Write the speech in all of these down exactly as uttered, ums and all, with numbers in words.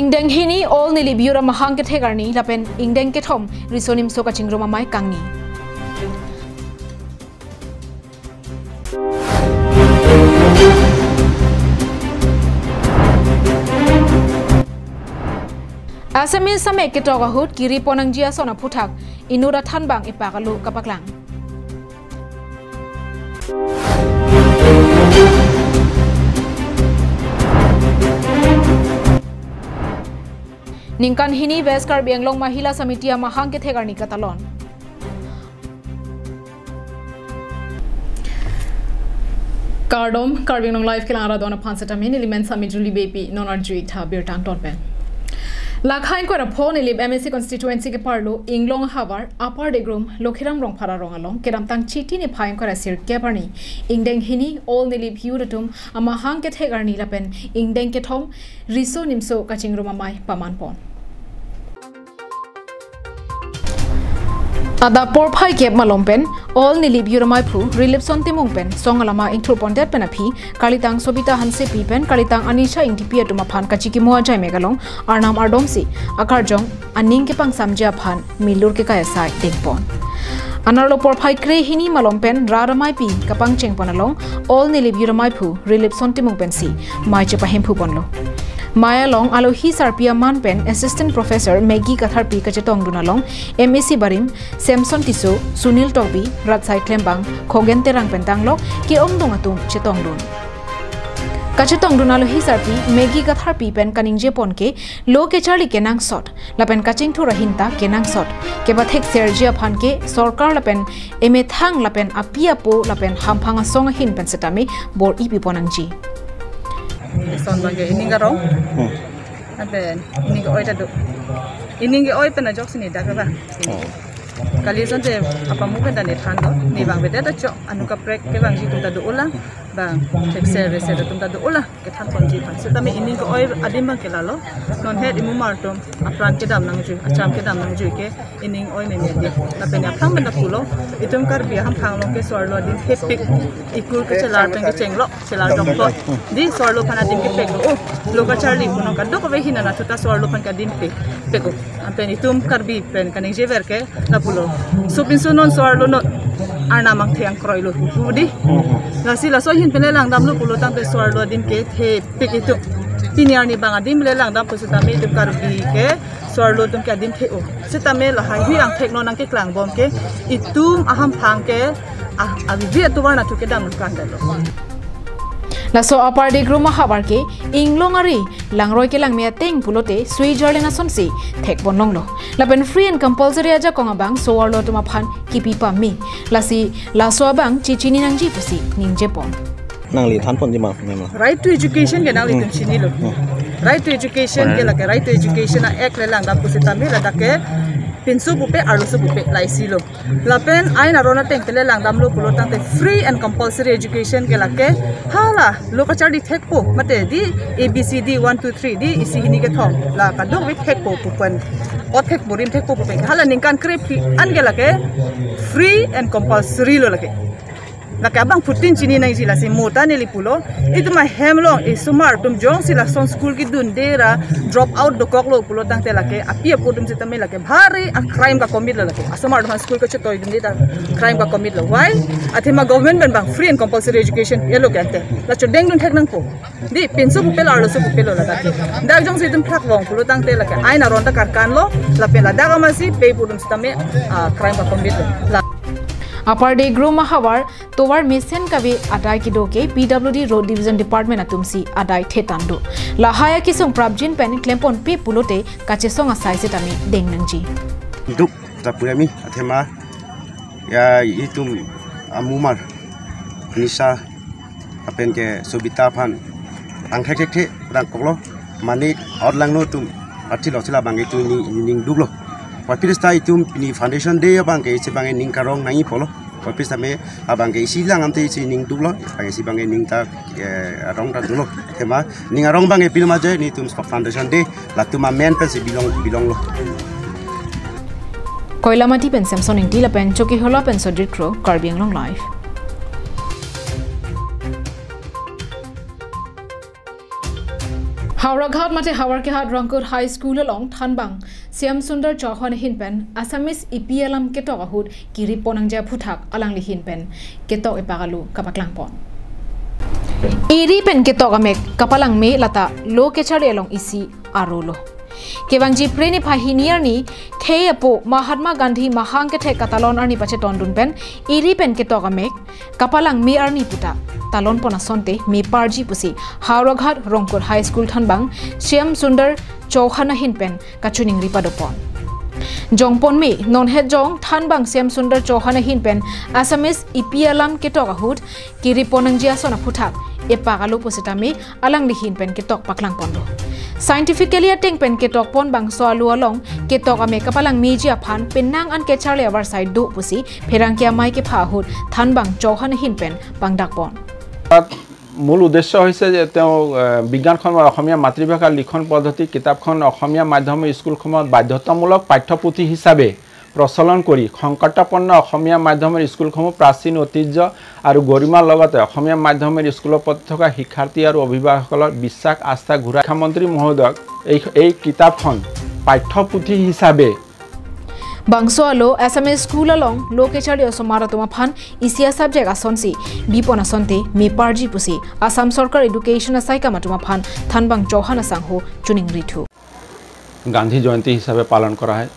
Ingdeng hini All Nilip Youth Amahang kethek arni lapen ingdeng kethom riso nimso kachingrum amei kangni. Assamese amek ketok ahut kiri ponnangji ason aphuthak inut athanbang epak alo kapaklang. Ningkan hini West Karbi Anglong Mahila Samiti Amahang kethek arni katalon. Kardom, Karbi Anglong Live kelang arat do-an aphan setame neli Mensami Julie Beypi, non arju-ik tha birta angton pen. Lakha ingkoi ra pho Nilip M A C constituency keparlo Inglong ahavar Upper Degrum Lokhiram Rongphar arong along kedamtang Chiti niphai ingkoi ra sirkep arni ingdeng hini All Nilip Youth atum amahang kethek arni lapen ingdeng kethom riso nimso kachingrum amei paman pon. Adap porphai kep malom pen All Nilip Youth ameiphu Rilipson Timung pen song alama ingthur pondet pen aphi kalitang Sobita Hansepi pen kalitang Anisha Ingtipi atum aphan kachikimo ajai mek along arnam ardomsi akarjong aning kepangsamji aphan milur kekai asai dengpon. Anerlo porphai kre hini malom pen rat ameipi kapangcheng pon along All Nilip Youth ameiphu Rilipson Timung pensi mei chepahemphu ponlo. Mei along alohi sarpi aman pen Assistant Professor Maggie Katharpi kachetongdun along M A C barim Samson Tisso, Sunil Tokbi, Ratsai Klembang, Khogen Terang pen tanglok ke-ongdung atum chetongdun. Kachetongdun alohi sarpi Maggie Katharpi pen kaningje pon ke lo kecharli kenangsot lapen kachingthur ahin ta kenangsot. Kepathek serji aphan ke sorkar lapen emethang lapen api apo lapen hamphang asong ahin pen setame bor-i pi ponnangji. Eson abang ke ining arong. Hmm. Lapen ining ke-oi ta do. Ining ke-oi pen ajoksi ne dak abang. Hmm. Kali asonte apamu pen ta ne than do. Ne abang beda ta chok. Anu kaprek kevangji atum ta do-o la. Bang thekser reser atum ta do-o la. Kethan ponji aphan. Setame ining ke-oi adim abang ke lalo. Non het imumar atum apran kedam nangjui, acham kedam nangjui ke ining oi meme di. Lapen aphrang pen ta pulo, itum Karbi ahamphang along ke so-arlo adim thepik, school kechelar pen kechenglo, chelar doklo. Di so-arlo aphan adim kepeklo. Oh, lo kacharli punon kadokave ahin anatthu ta so-arlo aphan ke adim pe, pek-o. Lapen itum Karbi pen kaningjever ke lapulo. Sopinso non so-arlo non arnam angthe angkroilo pu di. Lasi laso ahin pen le langdamlo pulo tangte so-arlo adim ke thepik itum. Pini arni abang adim le langdam pusitame itum Karbi ke so-arlo atum ke adim the-o. Setame lahai hui angthek non nangkeklang bom ke itum ahamphang ke a, avivi atovar anatthu kedam kan dalo. Laso Upper Degrum ahavar ke Inglong ari langroi kelangme ateng pulote sui jarlen asonsi thek pon longlo. Lapen free and compulsory ajakong abang so-arlo atum aphan kipi pame. Lasi laso abang chechini nangji pusi ningje pon. Nangli than ponji ma, mema. Right to education ke nanglitum chinilo. Hmm. Right to education ke lake right to education a-act le langdam pusitame ladak ke pinso pupe, arloso pupe laisilo. Lapen ain aron ateng pen le langdamlo pulo tangte free and compulsory education ke lake hala lo kacharli thekpo mate di A B C D one two three di isi hini kethom la kadokave thekpo pu pen. O thekpo, rim thekpo pu pen. Hala ningkan krephli an ke lake free and compulsory lo lake. Lake abangphutin chini nangji lasi mo ta neli pulo. Itum ahem along isomar atum jongsi lason school kedunde ra drop out dokoklo pulo tangte lake api apo atum setame lake bhari a-crime ka-commit lo lake. Asomar atum school kachetoidunde ta crime ka-commit lo. Why? Athema government pen abang free and compulsory education elo ke ante. La chodengdun thek nangpo. Di pinso pupelo, arloso pupelo ladak ke. Dak jongsi itum phak vong pulo tangte lake ain aron ta karkan lo, lapen ladak amatsi pei pu atum setame, ah, crime ka-commit lo. La Upper Degrum ahavar tovar mesen kave adai kedo ke P W D Road Division Department atumsi adai thetan do. Lahai akesung prapjin pen klemponpe pulote kachesong asai setame deng nangji. Duk ta purami athema ya itum amumar Nisha lapen ke Sobita aphan angthek thekthe rang koklo mane out langno atum athi lo sila abang ke itum ning, ning duklo. Wapirista itum pini foundation day abang ke isi abang ke ning karong nangji pulo. Wapirista me abang ke isi lang amte isi ning duklo. Abang isi abang ke ning ta, eh, arong ta duklo. Athema ning arong abang ke pil maje nelitum foundation day latum amen pensi bilong, bilonglo. Koilamati pen Samson Ingti lapen Chokihola pen Sodrit Kro, Karbi Anglong Live. Howraghat mate Howraghat Rongkut High School along thanbang Shyam Sundar Chauhan ahin pen Assamese ipi alam ketok ahut kiri ponnangji aphuthak alangli ahin pen ketok epakalu kapaklang pon. Iri pen ketok amek kapalang me lata lo kecharli along isi arlo. Kevangji Phre niphai hini arni khei apo Mahatma Gandhi mahang kethek katalon arni pachetondun pen iri pen ketok amek kapalang me arni puta talon pon asonte me parji pusi Howraghat Rongkut High School thanbang Shyam Sundar Chauhan ahin pen kachiningri pado pon. Jongpon me non het jong thanbang Shyam Sundar Chauhan ahin pen Assamese ipi alam ketok ahut kiri ponnangji ason aphuthak epakalu pusitame alangli ahin pen ketok paklang ponlo. Scientifically ateng pen ketok pon bangso alo along ketok amek kapalang meji aphan penang an kecharli avarsai do pusi pherangke amei kepha ahut thanbang Chauhan ahin pen pangdak pon. তাত মূল উদ্দেশ্য হৈছে যে তেওঁ, আহ, বিজ্ঞান খণ্ডৰ অসমীয়া মাতৃভাষা লিখন পদ্ধতি কিতাপখন অসমীয়া মাধ্যমৰ স্কুলসমূহত বাধ্যতামূলক পাঠ্যপুথি হিচাপে প্ৰচলন কৰি সংকটাপন্ন অসমীয়া মাধ্যমৰ স্কুলসমূহ প্ৰাচীন ঐতিহ্য আৰু গৰিমাৰ লগতে অসমীয়া মাধ্যমৰ স্কুলত পঢ়ি থকা শিক্ষাৰ্থী আৰু অভিভাৱকসকলৰ বিশ্বাস আস্থা ঘূৰাই শিক্ষামন্ত্ৰী মহোদয়ক এই, এই কিতাপখন পাঠ্যপুথি হিচাপে Bangso alo Assamese school along lo kecharli osomar atum aphan isi a subject asonsi bipon asonte me parji pusi Assam Sorkar Education asaikam atum aphan thanbang Chauhan asangho chiningri thu. Gandhi জয়ন্তী হিচাপে পালন কৰা হয়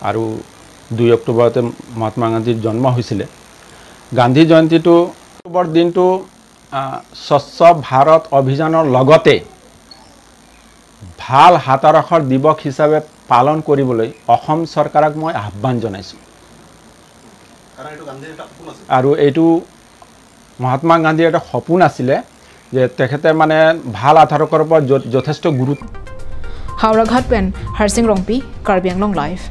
আৰু দুই অক্টোবৰতে মহাত্মা গান্ধীৰ জন্ম হৈছিলে। গান্ধী জয়ন্তীটো, অক্টোবৰ দিনটো, আহ, স্বচ্ছ ভাৰত অভিযানৰ লগতে ভাল হাতৰ আখৰ দিৱস হিচাপে পালন কৰিবলৈ অসম চৰকাৰক মই আহ্বান জনাইছোঁ। কাৰণ এইটো গান্ধীৰ এটা সপোন আছিল। আৰু এইটো মহাত্মা গান্ধীৰ এটা সপোন আছিলে যে তেখেতে মানে ভাল হাতৰ আখৰৰ ওপৰত য-, যথেষ্ট গুৰুত্ব। Howraghat pen Harsing Rongpi, Karbi Anglong Live.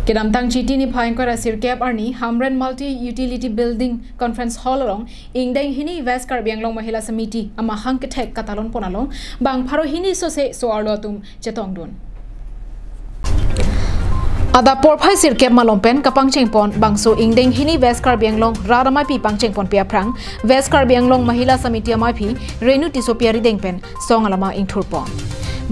Kedamtang Chiti niphai ingkoi ra sirkep arni Hamren Multi Utility Building Conference Hall along ingdeng hini West Karbi Anglong Mahila Samiti amahang kethek katalon pon along bang pharo hini sose so-arlo atum chetongdun. Adap porphai sirkep malom pen kapangcheng pon bangso ingdeng hini West Karbi Anglong Rat Ameipi pangcheng ponpe aphrang West Karbi Anglong Mahila Samiti Ameipi Renu Tissopi arideng pen song alama ingthur pon.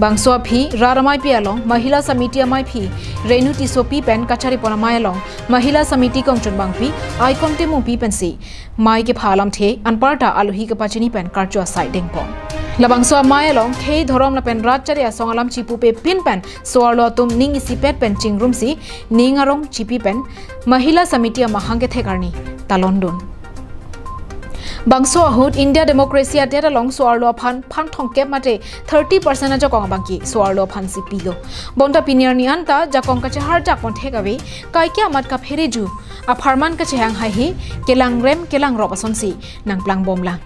Bangso aphi Rat Ameipi along Mahila Samiti Ameipi Renu Tissopi pen kachari pon amei along Mahila Samiti kongchunbangpi Icon Timungpi pensi mei kepha alamthe anparta alohi kepachini pen karcho asai dengpon. Labangso amei along khei dhorom lapen rat chari asong alam chipupe pin pen so-arlo atum ning isipet pen chingrumsi ning arong chipi pen Mahila Samiti amahang kethek arni talondun. Bangso ahut India democracy adet along so-arlo aphan phan thomkep mate thirty percent ajakong abangke so-arlo aphansi pilo. Bonta pini arni anta jakong kacheharjak pon thek ave, kaike amat kaphereju apharman kachehang haihe kelangrem kelangrop asonsi nangplang bomlang.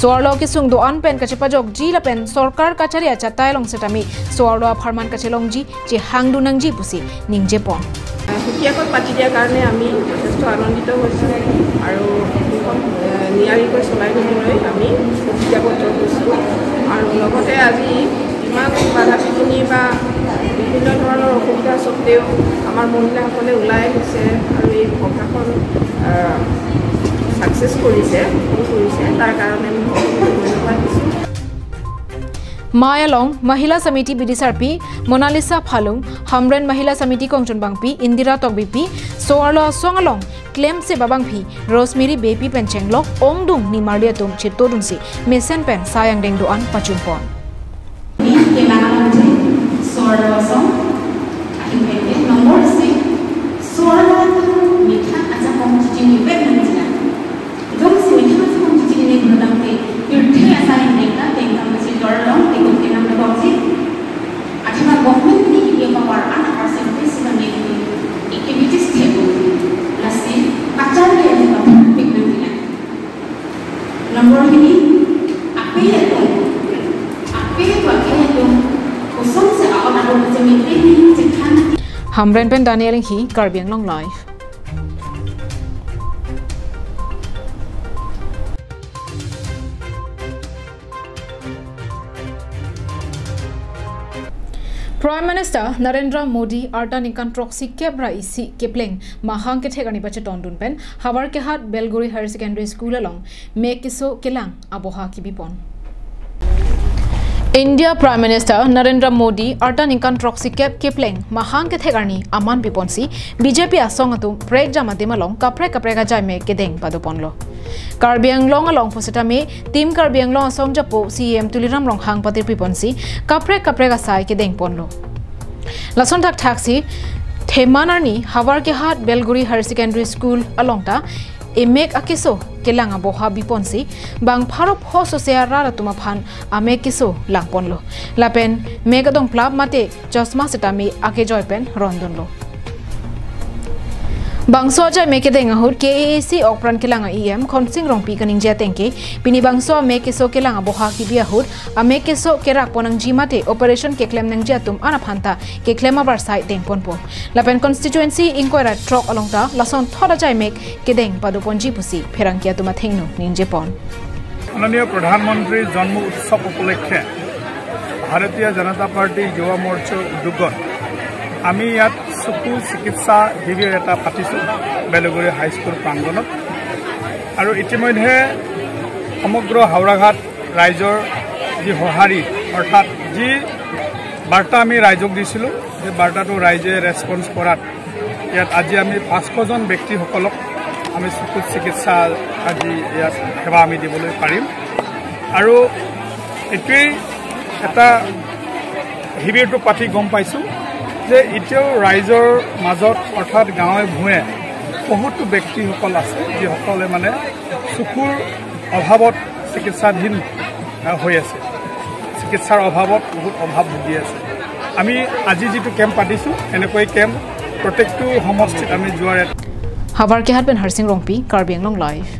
So-arlo kesung do-an pen kachepajokji lapen sorkar kachari achatai along setame so-arlo apharman kachelongji chehangdun nangji pusi ningje pon. সুকীয়াকৈ পাতি দিয়াৰ কাৰণে আমি যথেষ্ট আনন্দিত হৈছোঁ আৰু এইখন, এ, নিয়াৰিকৈ চলাই নিবলৈ আমি প্ৰতিজ্ঞাবদ্ধ হৈছোঁ। আৰু লগতে আজি ইমান বাধা বিঘিনি বা বিভিন্ন ধৰণৰ অসুবিধা স্বত্বেও আমাৰ মহিলাসকলে ওলাই আহিছে আৰু এই সভাখন, আ, ছাকচেছ কৰিছে, সফল কৰিছে, তাৰ কাৰণে আমি সকলোকে ধন্যবাদ দিছোঁ। Mei along Mahila Samiti bidisarpi Monalisa Phalung, Hamren Mahila Samiti kongchunbangpi Indira Tokbipi, so-arlo asong along klemse abangpi Rosemary Beypi pen chenglok ongdung nimarli atum chetodunsi mesen pen sayang deng do-an pachun pon. Ini kelangan je so-arlo asong ahin pen ke nomor isi so-arlo atum methang ajakong chichini pen nangjilang. Jongsi methang ajakong chichini ne gundang te, pirthe asai ingdeng ta tengkam si dor long te kum kenam lebong si. Athema government ni ipi power an percentage si kami activities thebo. Lasi kachari ajakong pik nangjilang. Number hini, ape atum, ape atum, ape atum, kosonsi aon aro kacemete ni chethan. Hamren pen Daniel Enghi, Karbi Anglong Live. Prime Minister Narendra Modi arta ningkan throksi kep ra isi kepleng mahang kethek arni pachetondun pen Howraghat Belguri Higher Secondary School along mek keso kelang aboha kibipon. India Prime Minister Narendra Modi arta ningkan throksi kep kepleng mahang kethek arni aman piponsi B J P asong atum prekjam adim along kaprek kaprek ajai mek kedeng padoponlo. Karbi Anglong along pusitame Team Karbi Anglong asong japo C E M Tuliram Ronghang patirpiponsi kaprek kaprek asai kedengponlo. Lason thakthaksi Theman arni Howraghat Belguri Higher Secondary School along ta emek akeso kelang aboha biponsi bang pharo pho sose arat atum aphan amek keso langponlo. Lapen mek adongplap mate chosma setame akejoi pen rondunlo. Bangso ajai mek kedeng ahut K A A C okpran kelang a E M Khonsing Rongpi kaningje atengke, pini bangso amek keso kelang aboha kibi ahut amek keso kerakpon nangji mate operation keklem nangji atum an aphan ta keklem abar sai dengponpo. Lapen constituency ingkoi ra throk along ta lason thot ajai mek kedeng padoponji pusi pherangke atum athengno ningjepon. মাননীয় প্ৰধানমন্ত্ৰী জন্ম উৎসৱ উপলক্ষে ভাৰতীয় জনতা পাৰ্টি যুৱ মৰ্চাৰ উদ্যোগত আমি ইয়াত চকু চিকিৎসা শিবিৰ এটা পাতিছোঁ বেলগুৰি হাইস্কুল প্ৰাংগণত। আৰু ইতিমধ্যে সমগ্ৰ হাওৰাঘাট ৰাইজৰ যি সঁহাৰি, অৰ্থাৎ যি বাৰ্তা আমি ৰাইজক দিছিলোঁ, সেই বাৰ্তাটো ৰাইজে ৰেছপন্স কৰাত ইয়াত আজি আমি পাঁচশজন ব্যক্তিসকলক আমি চকুত চিকিৎসা আজি ইয়াত সেৱা আমি দিবলৈ পাৰিম। আৰু এইটোৱেই এটা শিবিৰটো পাতি গম পাইছোঁ যে এতিয়াও ৰাইজৰ মাজত অৰ্থাৎ গাঁৱে ভূঞে বহুতো ব্যক্তিসকল আছে যিসকলে মানে চকুৰ অভাৱত চিকিৎসাধীন আহ, হৈ আছে। চিকিৎসাৰ অভাৱত বহুত অভাৱ ভুগি আছে। আমি আজি যিটো কেম্প পাতিছোঁ, এনেকৈ কেম্প প্ৰত্যেকটো সমষ্টিত আমি যোৱাৰ এটা Howraghat pen Harsing Rongpi, Karbi Anglong Live.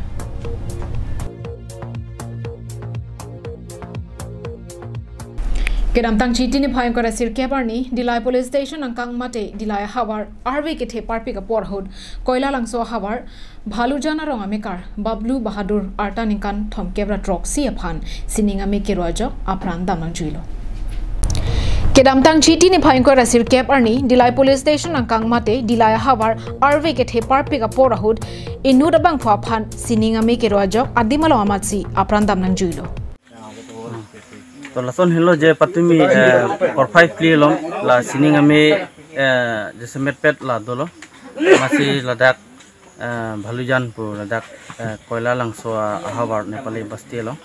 Kedamtang Chiti niphai ingkoi ra sirkep arni Dillai Police Station angkang mate Dillai ahavar arve kethe parpik apor ahut Koilalangso ahavar Bhalujan arong amekar Bablu Bahadur arta ningkan thomkep ra throksi aphan sining ame kero ajok apran dam nangjuilo. Kedamtang Chiti niphai ingkoi ra sirkep arni Dillai Police Station angkang mate Dillai ahavar arve kethe parpik apor ahut inut abangphu aphan sining ame kero ajok adim along amatsi apran dam nangjuilo. To lason henlo je patumi, eh, porphai phli along la sining ame, eh, jasemet pet la dolo. Amatsi ladak, eh, Bhalujan pu ladak, eh, Koilalangso ahavar Nepali basti along.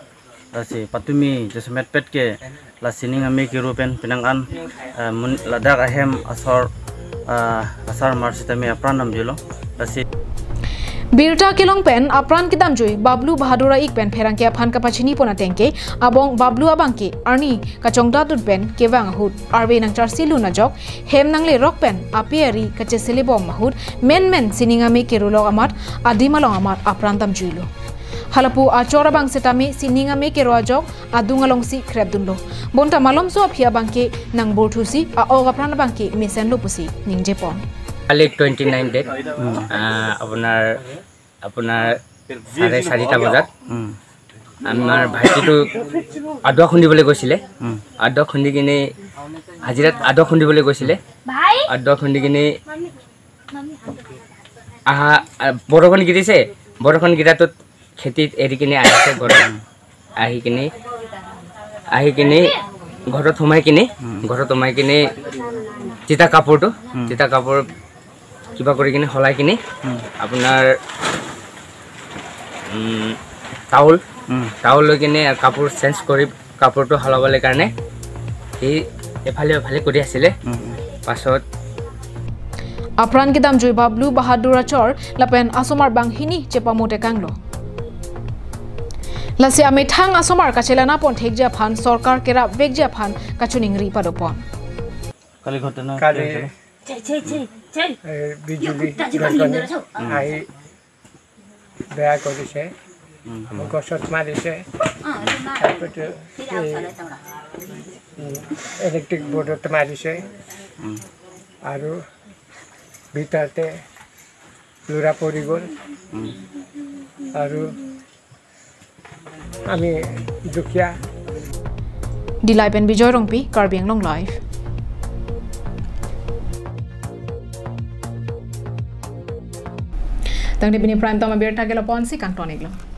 Lasi patumi jasemet pet ke la sining ame kero pen penang an, eh, mun ladak ahem asor, eh, asar mar sitame apran damjuilo. Lasi Birta kelong pen apran kedamjui Bablu Bahadur a-ik pen pherangke aphan kapachinipon atengke abong Bablu abangke arni kachongdatdun pen kevang ahut arve nangcharsilun ajok hem nanglerok pen ape ari kacheselebom ahut menmen sining ame kerolok amat adim along amat apran damjuilo. Halapu achor abang setame sining ame kero ajok adung alongsi khrepdunlo. Bonta malomso aphi abangke nangborthusi a-ok apran abangke mesenlo pusi ningjepon. Kali twenty nine date, আহ, আপোনাৰ, আপোনাৰ চাৰে চাৰিটা বজাত আমাৰ ভাইটিটো আদুৱা খুন্দিবলৈ গৈছিলে। আদুৱা খুন্দি কিনে, হাজিৰাত আদুৱা খুন্দিবলৈ গৈছিলে। আদুৱা খুন্দি কিনে আহা, আহ, বৰষুণ গিৰিছে, বৰষুণ গিৰাটোত খেতিত এৰি কিনে আহিছে ঘৰত। আহি কিনে, আহি কিনে ঘৰত সোমাই কিনে, ঘৰত সোমাই কিনে তিতা কাপোৰটো, তিতা কাপোৰ কিবা কৰি কিনে সলাই কিনে আপোনাৰ, উম, টাউল, টাউল লৈ কিনে কাপোৰ চেঞ্জ কৰি কাপোৰটো সলাবলৈ কাৰণে সি এফালে এফালে কৰি আছিলে। পাছত Apran kedamjui Bablu Bahadur achor lapen asomar banghini chepamotekanglo. Lasi amethang asomar kachelanapon thekji aphan sorkar kerapvekji aphan kachiningri padopon. কালি ঘটনা কি কালি হৈছিলে? এই বিজুলী গৰ্জনি আহি বেয়া কৰিছে, গছত মাৰিছে, তাৰপিছতে এই, উম, ইলেক্ট্ৰিক বৰ্ডত মাৰিছে আৰু ভিতৰতে ল'ৰা পৰি গ'ল আৰু আমি দুখীয়া। Dillai pen Bijoy Rongpi, Karbi Anglong Live. Tangte pini Prime Time abirta ke lapu-ansi kangton-iklo.